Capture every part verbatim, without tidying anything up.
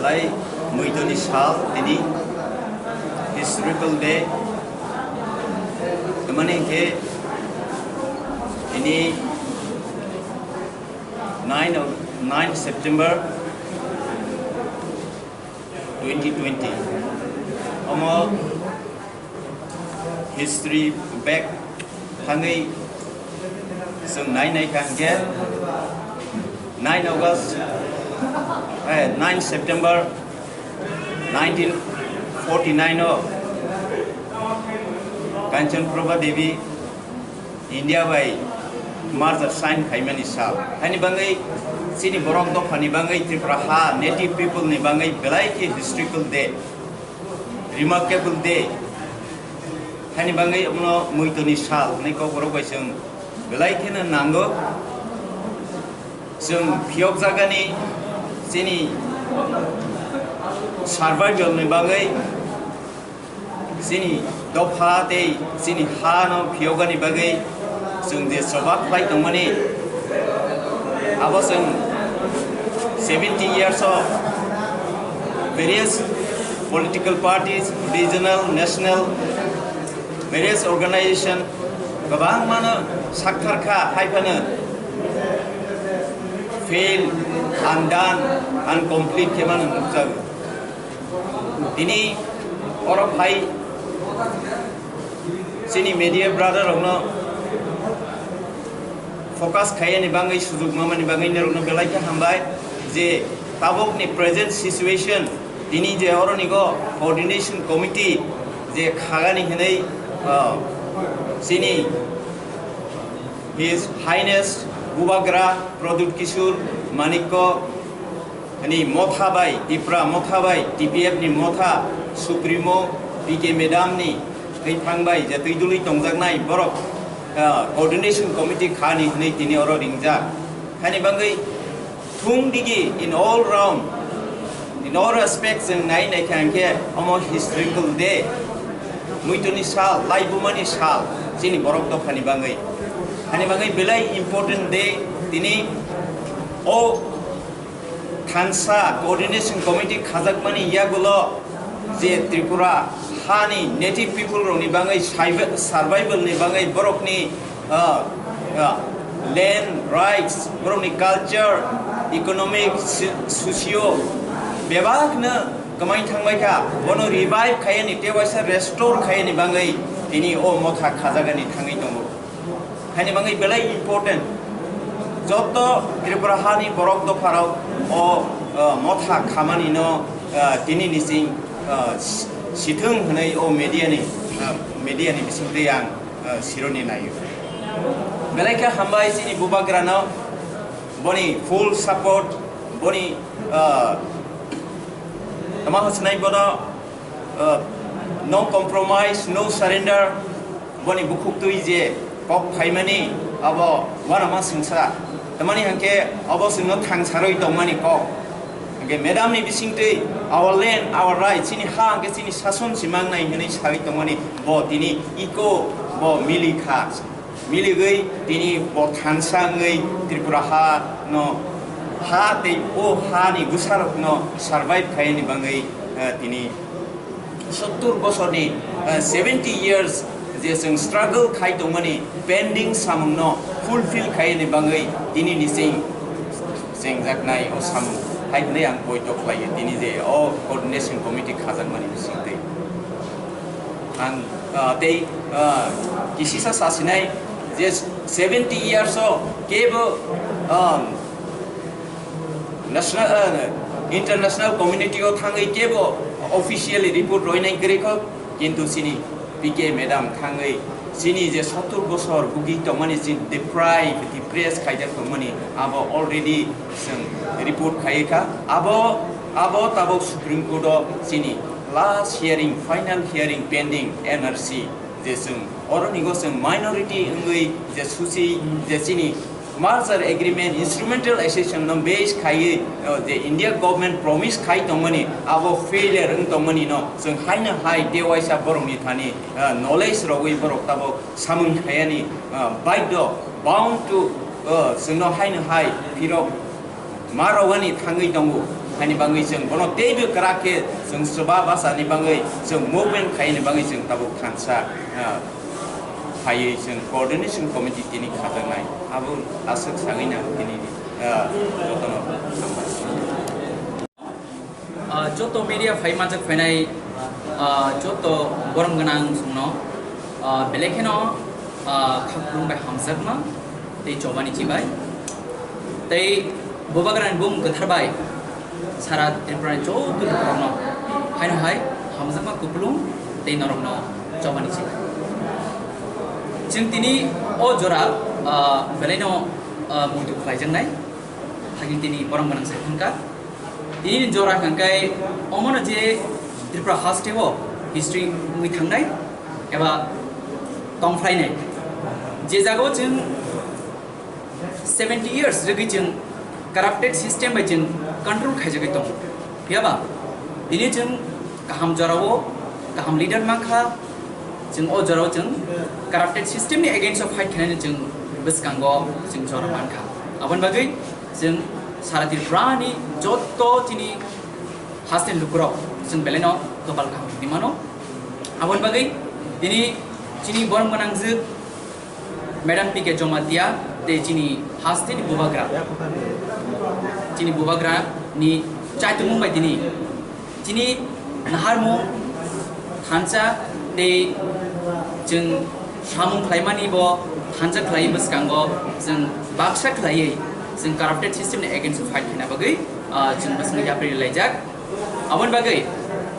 Hai, muitoni sal tini, historical day. Tamani hwnkhe tini nine of, nine September twenty twenty. Omo history back thangwi chwng nai nai kha hwnkhe nine August, eh, nine September nineteen forty-nine o Kanchan Prabha Devi India bai merger sign khaimani sal. Haini bangwi chini borok dophani bangwi Tripura ha native people ni bangwi belai khe historical day, remarkable day. Haini bangwi omono muitoni sal hwnwi kok borok bai chwng belai kheno nango. Chwng phiyokjagani chini survival ni bagwi, chini dopha tei chini ha no phiyokgani bagwi chwng je choba khlai tongmani, abo chwng seventy years of various political parties, regional, national, various organization kwbangmano sakthar kha, hai phano fail, undone, incomplete khe mano nukjago. Tini oro phai chini media brother rokno focus khaiyani bangwi, sujuk mamani bangwi norokno belai khe hambai je tabukni present situation tini je oronigo coordination committee je khagani hinwi, ah, chini His Highness Bubagra Pradyut Kishore Manikya ni motha bai, Tipra motha bai, T P F ni motha Supremo P K Madam ni twi thang bai je twi dului tongjaknai borok, ah, coordination committee khani hinwi tini oro ringjak. Hani bangwi thung digi in all round, in all aspects chwng nai nai kha hwnkhe omo historical day, muituni sal, laibumani sal chini borok dophani bangwi. Hani bangwi belai important day tini o thansa coordination committee khajakmani yagulo je Tripura hani native people rokni bangwi survi-, survival ni bangwi borokni, ah, ah, land rights, borokni culture, economic, si-, socio bebakno kwmai thangbai kha, bono revive khaiyani tei waisa restore khaiyani bangwi tini o motha khajagani thangwi tongo. Haini bangwi belai important. Joto Tripura hani borok dopharok o, o, motha khamani no, o, tini ni sing, o, si-, sithwng hwnwi o media ni, o, media ni bisingtwi ang, o, sironi naio. Belai khe hambai chini Bubagra no, boni full support, boni, o, tama hwswnai bono, o, no compromise, no surrender, boni bukhuk twi je kok phaimani abo uanama swngsa. Tamani hwnkhe abo chwngno thangsarwi tongmani kok. Hwnkhe madam ni bisingtwi our land, our right, chini ha hwnkhe chini sason si mangnai hwnwi sawi tongmani bo tini iko bo mili kha. Miligwi tini bo thansa wngwi Tripura ha no, ha tei o ha ni bwsarok no survive khaiyani bangwi, eh, tini sottur bosorni, eh, seventy years je chwng struggle khai tongmani pending samung no fulfill khaiyani bangwi tini ni chwng chengjaknai o samung hai hwnwi ang poito khlaio tini je o coordination committee khajakmani bisingtwi. Ang, ah, tei, ah, kisisa sasinai je seventy years o kebo, ah, national, ah, international community o thangwi kebo officially report roinai kwrwi kho, kintu chini P K madam thangwi chini je sottur bosor bugwi tongmani, chini deprive, depressed khaijak tongmani, abo already chwng report khaiwi kha. Abo, abo tabuk Supreme Court o chini last hearing, final hearing pending N R C, je chwng oroni go chwng minority wngwi je susi je chini merger agreement instrumental accession no base khaiwi, o, je India government promise khai tongmani, abo failure wng tongmani no chwng haino hai tei waisa borokni thani, o, knowledge rogwi borok tabuk samung khaiyani, o, baidho, bound to, o, chwngno haino hai phirok ma rogani thangwi tongo. Haini bagwi chwng bono teibo kwrak khe chwng swba bachani bagwi chwng movement khaini bagwi chwng tabuk thansa, ah, phaiwi chwng coordination committee tini khajaknai. Abo aswk sagwi nang tini, ah, jotono hambai. Ah, joto media phai manjak phainai, ah, joto borom gwnang chwngno, ah, belai kheno, ah, kha khulum bai hamjakma tei chobani chibai tei Bubagrani bumung kwthar bai sara Tripurani joto lukurokno haino hai hamjakma kupulung tei norokno chobani chibai. Chwng tini o jora, ah, belaino, ah, muitu khlaijaknai, hakhe tini borom gwnang sai thangkha. Tini jora hwnkhe omono je Tripura haste o history wngwi thangnai eba tongphlainai, je jagao chwng seventy years rwgwi chwng corrupted system bai chwng control khaijagwi tongo. Phiyaba tini chwng kaham jorao kaham leader mankha, chwng o jorao chwng corrupted system ni against o fight khainani chwng bwskango chwng jora mankha. Aboni bagwi chwng sara Tripura ni jotto chini haste ni lukurok chwng belaino kopal kaham hinwi mano. Aboni bagwi tini chini borom gwnangjwk Madam P K Jamatia tei chini haste ni bubagra, chini bubagra ni chaitumung bai tini chini naharmung thansa tei chwng samung khlaimani bo thansa khlai bwskango chwng baksa khlaiwi chwng corrupted system ni against fight khaina bagwi, ah, chwng bwskango yapri laijak. Aboni bagwi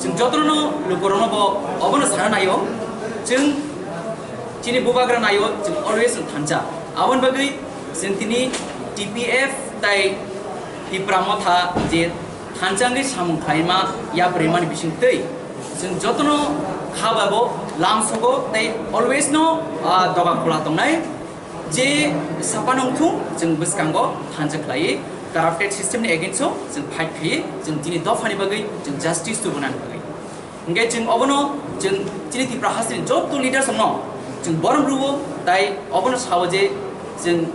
chwng jotono lukurokno bo obono sana naio, chwng chini bubagra naio, chwng always chwng thansa. Aboni bagwi chwng tini T P F tai Tipra Motha je thansa wngwi samung khlaima yaprimani bisingtwi chwng jotono kha bai bo lamsogo tei always no, ah, doga khula tongnai. Je sapanung thung chwng bwskango thansa khlaiwi corrupted system ni against o chwng fight khlaiwi chwng chini dophani bagwi chwng justice tubunani bagwi. Hwnkhe chwng obono chwng chini Tripura hasteni jotto leaders no chwng borom rwo, tai obono sao je chwng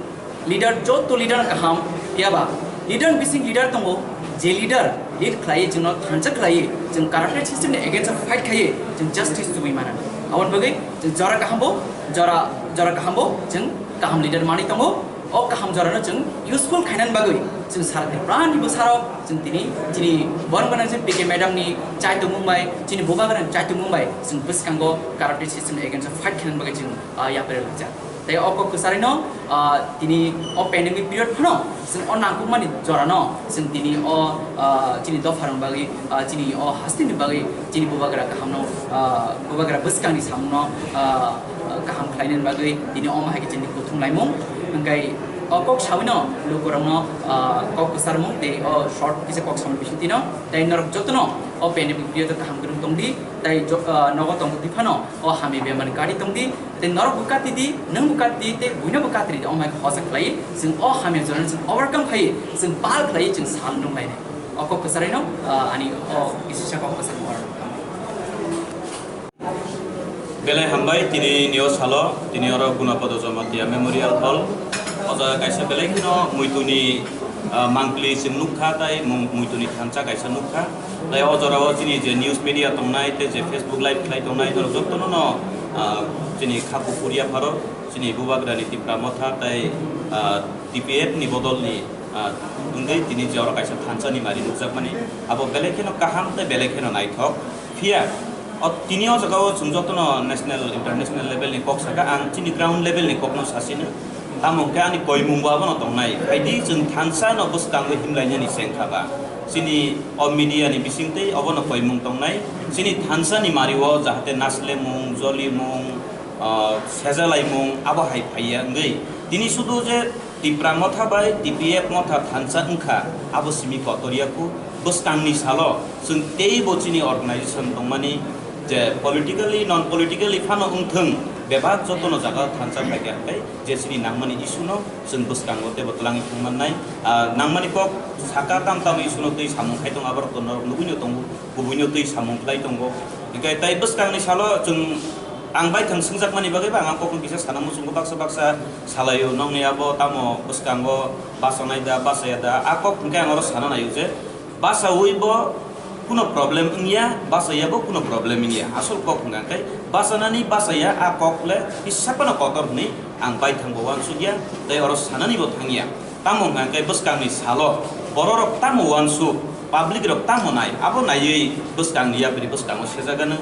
leader, jotto leader kaham, phiyaba leader bising leader tongo, je leader lead khlaiwi chwngno thansa khlaiwi chwng corrupted system ni against o fight khaiwi chwng justice tubui mano. Aboni bagwi chwng jora kaham bo, jora, jora kaham bo chwng kaham leader manwi tongo. O kaham jorano chwng useful khainani bagwi chwng sara Tripurani bwsarok chwng tini chini borom gwnang chwng P K madam ni chaitumung bai, chini bubagrani chaitumung bai chwng bwskango corrupted system ni against o fight khainani bagwi chwng, ah, yapri laijak. Tei o kok kwcharino, ah, tini o pandemic period phano chwng o nangkukmani jorano chwng tini o, ah, chini dopharokni bagwi, ah, chini o hasteni bagwi chini bubagra kahamno, ah, bubagra bwskangni samungno, ah, kaham khlainani bagwi tini omo hai khe chini kuthum laimung. Hwnkhe o kok sawino lukurokno, ah, kok kwcharmung tei o short kisa kok samung bisingtwino tei norok jotono o pandemic period o kaham kwrwng tongdi tei jo-, ah, nogo tongdi phano o hamya bemar ni kati tongdi. Tei norok bo kati di, nwng bo kati di, tei buino bo kati di, omo hai khe hosa khlai, chwng o hamya jorano chwng overcome khai, chwng pal khlai, chwng sal nung lainai. O kok kwcharino, ah, ani o kisisa kok kwcharno oro. Belai hambai, tini nio salo, tini oro Gunapada Jamatia Memorial Hall. O jaga kaisa belai kheno muituni, ah, mangpili chwng nukha, tai mung-, muituni thansa kaisa nukha. Tai o jorao chini je news media tongnai, tei je Facebook live khlai tongnai, norok jotono no, ah, chini kha kuphur yapharo, chini bubagrani Tipra Motha tai, ah, T P F ni bodolni, ah, wngwi tini je oro kaisa thansa ni mari nukjakmani, abo belai kheno kaham tei belai kheno naithok. Phiya, o, tini o jagao chwng jotono national, international level ni kok saka, ang chini ground level ni kokno sasino. Tamo hwnkhe ani koimung bo abono tongnai. Phaidi chwng thansa no bwskango himlainani chengkha ba. Chini o media ni bisingtwi obono koimung tongnai. Chini thansa ni mario jahate naslemung, jolimung, ah, sejalaimung abo hai phaiya wngwi. Tini sudu je Tipra Motha bai T P F Motha thansa wngkha, abo simi kotor ya kho. Bwskangni salo chwng teibo chini organization tongmani je politically, non politically phano wngthwng, bebak jotono jaga thansa phaikha hwnkhe je chini nangmani issue no chwng bwskango teibo twlangwi thangmannai. Ah, nangmani kok saka tam tam issue no twi samung khai tongo, aborok to norok nugwino tongo, kubuino twi samung khlai tongo. Hwnkhe tai bwskangni salo chwng ang baithang swngjakmani bagwi ba ang kokno kisa sana muchungo, baksa baksa salaio, nokni abo tamo bwskango bachonai da, bachaya da, a kok hwnkhe ang oro sana naio je Basawi bo kuno problem wngya, basaya bo kuno problem wngya. Asol kok hwnka khe basanani basaya a kok le kisa phano kotor hwnwi ang baithang bo uansukya, tei oro sanani bo thangya. Tamo hwnka khe bwskangni salo bororok tamo uansuk, public rok tamo nai, abo naiwi bwskangni yapri bwskango sejaganw.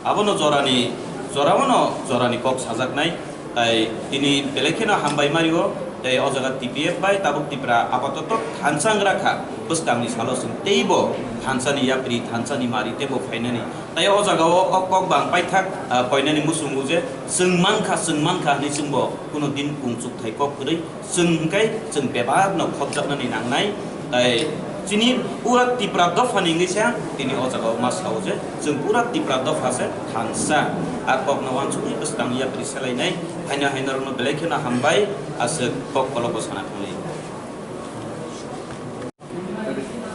Abono jorani, jorao no jorani kok sajaknai, tai tini belai kheno hambai mario, tei o jaga T P F bai tabuk Tipra apatoto thansa wngrakha, bwskangni salo chwng teibo thansani yapri, thansani mari teibo phainani. Tai o jagao o kok bang paithak, ah, koinani muchungo je chwng mankha, chwng mankha hinwi chwngbo kuno din kungchukthai kok kwrwi. Chwng hwnkhe chwng bebak no khopjaknani nangnai, tai chini pura Tipra dopha ni wngwi se ang tini o jaga o ma sao je chwng pura Tipra dopha se thansa, a kok no uansukwi bwskang yapri selainai, haino haino rok no belai kheno hambai, aswk kok kolok bo sana thangli.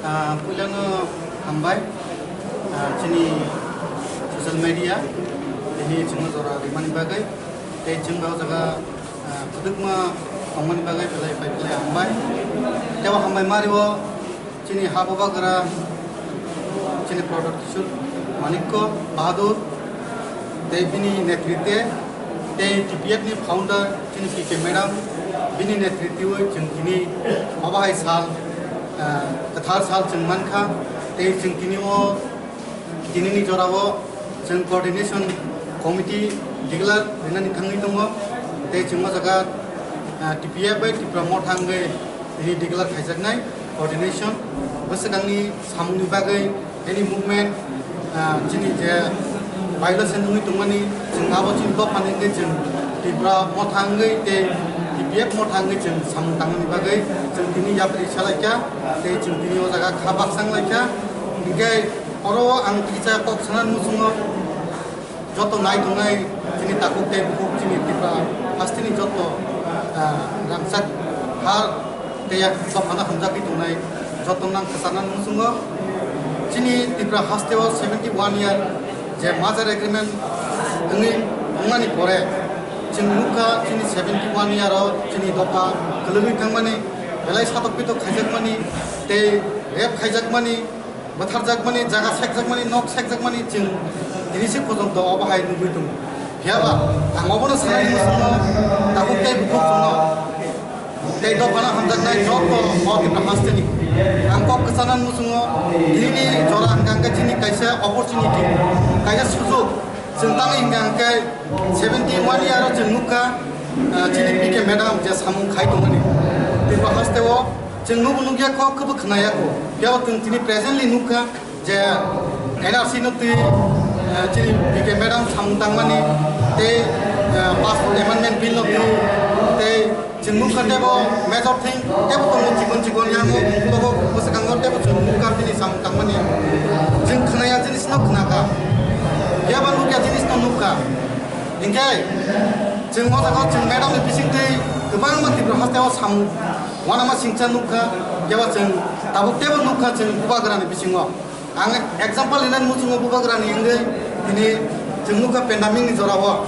Ah, puilano hambai, ah, chini social media, tini chwngno jora rimani bagwi, tei chwng bo o jaga, ah, kwdwkma tongmani bagwi belai pai belai hambai. Tei o hambai mario chini ha bubagra, chini Pradyot Kishore Manikya Bahadur, tei bini netritwe, tei T P F ni founder chini P K madam, bini netritwe chwng tini obo hai sal, ah, kwthar sal chwng mankha, tei chwng tini o, tini ni jora o chwng coordination committee declare rinani thangwi tongo, tei chwng o jaga, ah, T P F bai Tipra Motha wngwi tini declare khaijaknai coordination, bwswkangni samungni bagwi any movement, ah, chini je violation wngwi tongmani, chwng abo chini dophani hwnkhe chwng Tipra Motha wngwi tei T P F Motha wngwi chwng samung tangmani bagwi chwng tini yapri salaikha, tei chwng tini o jaga kha baksa wnglaikha. Hinkhe oro ang kisa kok sana muchungo. Joto nai tongnai chini takhuk tei bukhuk chini Tripura hasteni joto, ah, rangchak ha tei yak dophano hamjagwi tongnai joto nang kwchana muchungo. Chini Tripura hasteo seventy one year je merger agreement wngwi wngmani pore chwng nukha chini seventy one year o chini dopha kwlwgwi thangmani, belai satok pitok khaijakmani tei rape khaijakmani. Bwtharjakmani, jaga sekjakmani, nok sekjakmani chwng tini se pojonto obo hai nugwi tongo. Phiyaba ang obono sanani muchungo, takhuk tei bukhuk chwngno tei dophano hamjaknai joto o Tripura hasteni ang kok kwchanani muchungo, tini jora hwnkha hwnkhe chini kaisa opportunity, kaisa sujok. Chwng tangwi hwnkha hwnkhe seventy one year o chwng nukha, ah, chini P K madam je samung khai tongmani Tripura hasteo. Chwng nubo nukya kho, khwbo khwnaya kho. Phiya bo chwng tini presently nukha je N R C no twi, eh, chini P K madam samung tangmani tei, eh, passport amendment bill no twi tei chwng nukha teibo major thing teibo tongo chikon chikon yango togo bwskango teibo chwng nukha bini samung tangmani. Chwng khwnaya jinis no khwnakha. Phiya ba nukya jinis no nukha. Hinkhe chwng o jaga chwng madam ni bisingtwi kwbangma Tripura hasteo samung uanama singcha nukha, phiya ba chwng tabuk teibo nukha chwng bubagrani bisingo. Ang example hinani muchungo bubagrani wngwi tini chwng nukha pandemic ni jorao.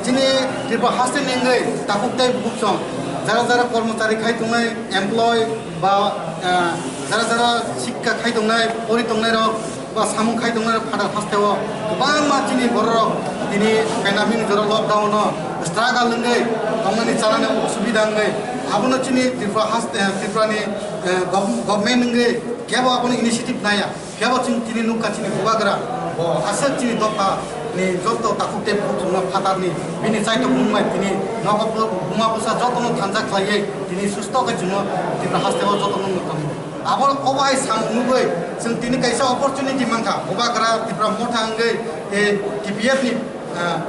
Chini Tripura hasteni wngwi takhuk tei bukhuk song jara jara kormochari khai tongnai, employee ba, ah, jara jara sikka khai tongnai, pori tongnairok, ba samung khai tongnai phatar hasteo kwbangma chini bororok tini pandemic ni jora lockdown no struggle wngwi tongmani chanani osubida wngwi abono chini Tripura haste, eh, Tripura ni, eh, gov-, government wngwi kebo abono initiative naya. Kebo chini tini nukha chini bubagra bo aswk chini dopha ni joto takhuk tei bukhuk chwngno phatar ni bini chaitok nungmai tini nogo buma bwsa joto no thansa khlaiwi tini susto khe chwngno Tripura hasteo joto no nukha. Abo obo hai samung nugwi chwng tini kaisa opportunity mankha, bubagra Tipra Motha wngwi, eh, T P F ni, ah,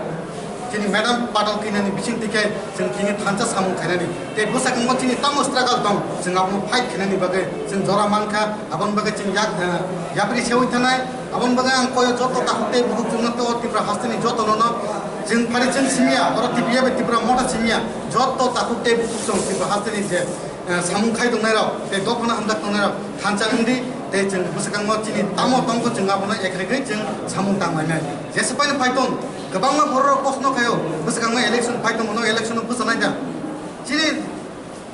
chini madam patal khinani bising tikhe chwng tini thansa samung khainani. Tei bwsakangma chini tamo struggle tong, chwng abono fight khainani bagwi chwng jora mankha, aboni bagwi chwng yak, ah, yapri sewi thanai. Aboni bagwi ang koyo joto takhuk tei bukhuk chwngno tei o Tripura hasteni joto nono chwng phari chwng simiya, oro T P F bai Tipra Motha simiya, joto takhuk tei bukhuk chwng Tripura hasteni je eh, samung khai tongnairok tei dophano hamjak tongnairok thansa wngdi tei chwng bwswkangno chini tamo tongkho chwng abono ekhregwi chwng samung tanglainai. Jesa paino phaitong kwbangma bororok kosno khaio bwswkangno election phaitong hwno election no bwchanai da. Chini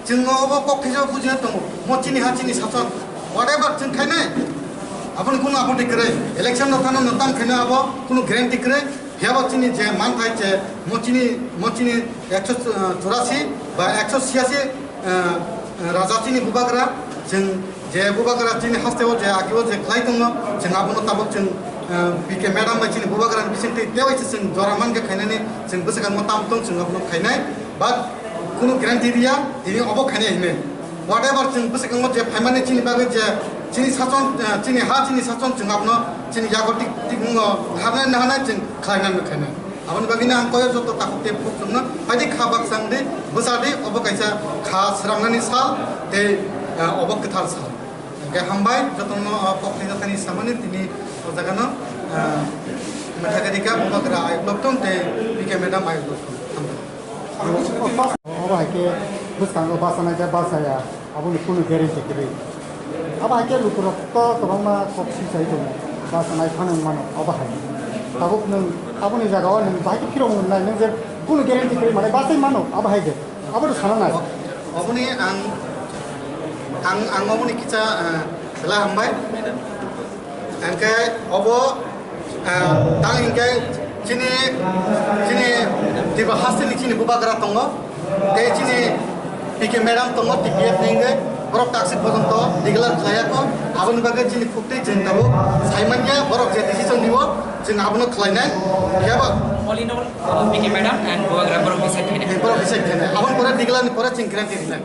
chwng obo kok kisa bujina tongo mo chini ha chini sason Whatever chwng khainai, aboni kunu apoti kwrwi. Election no thano no tam khainai abo kunu guarantee kwrwi. Phiya bo chini je manthai je mo chini, mo chini ekso churasi ba ekso siyasi, eh, raja chini bubagra, chwng je bubagra chini hasteo je agio je khlai tongo, chwng abono tabuk chwng, eh, P K madam bai chini bubagra ni bisingtwi tei bai se chwng jora man khe khainani chwng bwswkangmo tam tong chwng abono khainai. But kunu guarantee riya tini obo khainai hinwi. Whatever chwng bwswkango je phaimani chini bagwi je chini sachon, eh, chini ha chini sachon chwng abono chini yago tik tik mungo naharnai naharnai chwng khlainani khainai. Aboni bagwino ang koyo joto takhuk tei bukhuk chwngno phaidi kha baksa wngdi bwsadi obo kaisa kha swrangnani sal tei, eh, obo kwthar sal. Hwnkhe hambai jotono, eh, kok thai thani samani tini o jagano, eh, Methagadika Bubagra ayuk loktong tei P K madam ayuk loktong. Hambai. Obo hai khe bwskango bachanaijak bachaya, aboni kunu guarantee kwrwi. Abo hai khe lukurok to kwbangma kok swi sai tongo, bachanai phano wng mano, obo hai. Tabuk nwng aboni jagao nwng bahai khe phirok wngnai, nwng je kunu guarantee kwrwi manai bachai mano, abo hai khe. Abo to sana nai. Oboni ang, ang, ang oboni kisa, eh, bela hambai. Hwnkhe obo, eh, tang hwnkhe chini, chini Tripura hasteni chini bubagra tongo, tei chini P K madam tongo, T P F ni hwnkhe borok taksik pojonto declare khlaiya kho, aboni bagwi chini khuktwi chwng tabuk saimanya borok je decision nibo chwng abono khlainai. Phiya ba All in all, uh, P K madam and Bubagra borok decide khainai. Borok decide khainai. Aboni pore declare ni pore chwng guarantee rinai.